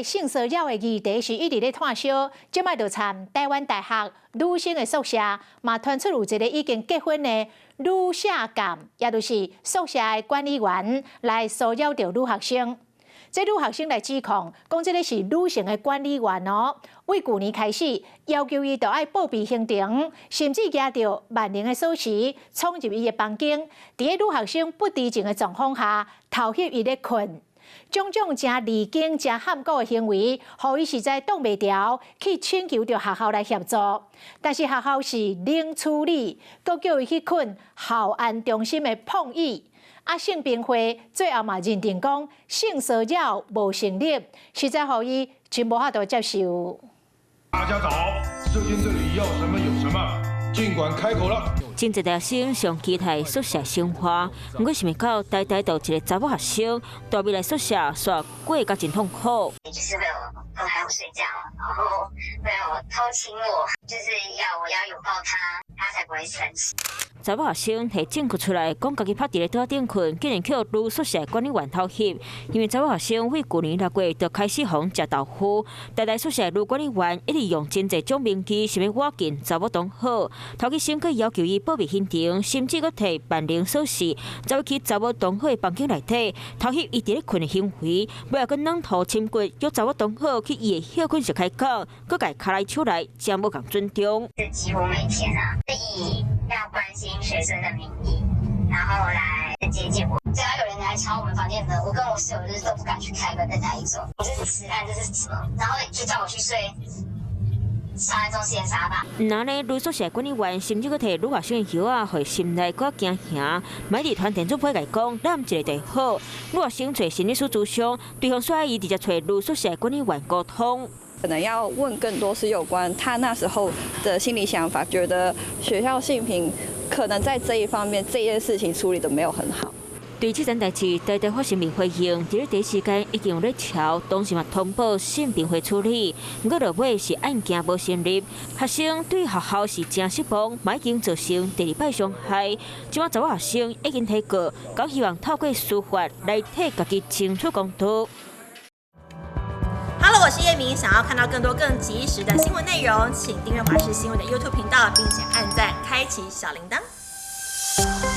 這性騷擾的議題是一直咧炭燒，這擺就參臺灣大學女生的宿舍，嘛傳出有一个已經結婚的女舍監，也就是宿舍的管理員來騷擾著女學生。這女學生來指控，講這个是女性的管理員哦，為舊年開始要求伊著愛報備行程，甚至攑著萬能的鎖匙闖入伊的房間，佇个女學生不知情的狀況下偷翕伊咧睏。種種誠離經、誠譀古的行為，予伊實在擋袂牢，去請求著學校來協助。但是學校是冷處理，閣叫伊去睏校安中心的膨椅。啊，性平會最後嘛認定講性騷擾無成立，實在予伊真無法度接受。大家早，舍監這裡要什麼有什麼，儘管開口了。真濟大學生上期待宿舍生活，毋過想袂到台大就一个查某學生，蹛入來宿舍，煞過甲真痛苦。就是會有偷拍我睡覺，然後會有偷親我，就是要我要擁抱他，他才不會生氣。查某學生提證據出來，講家己趴佇咧桌仔頂睏，竟然予女宿舍管理員偷翕。因為查某學生對舊年6月就開始予人食豆腐，台大宿舍女管理員一直用真濟種名義，想欲倚近查某同好，頭起先閣要求伊報備行程，甚至閣提萬能鎖匙，走去查某同好的房間內底偷翕伊佇咧睏的行為，尾仔閣軟塗深骨，叫查某同好去伊的歇睏室開講，閣共跤來手來，誠無仝尊重。是幾乎每天啊，以要關心學生的名義，然後來接近我。只要有人來敲我們房間門，我跟我室友就是都不敢去開門的那一種。這是治安，這是什麼？然後就叫我去睡少安中心的沙發。那呢，女宿舍管理員甚至閣提女學生的藥仔，予心內閣驚嚇。嘛一直傳電子批共講，攬一个就好。女學生揣心理師諮商，對方說伊直接揣女宿舍管理員溝通。可能要問更多是有關他那時候的心理想法，覺得學校性平可能在這一方面這件事情處理得沒有很好。對這件代誌，台大發聲明回應，佇咧第一時間已經有咧調，當時嘛通報性平會處理。毋過落尾是案件無成立，學生對學校是誠失望，嘛已經造成第二擺傷害。這擺查某學生已經提告，講希望透過司法來替家己爭取公道。 Hello，我是葉明，想要看到更多更及時的新聞內容，請訂閱華視新聞的 YouTube 頻道，並且按讚，開啟小鈴鐺。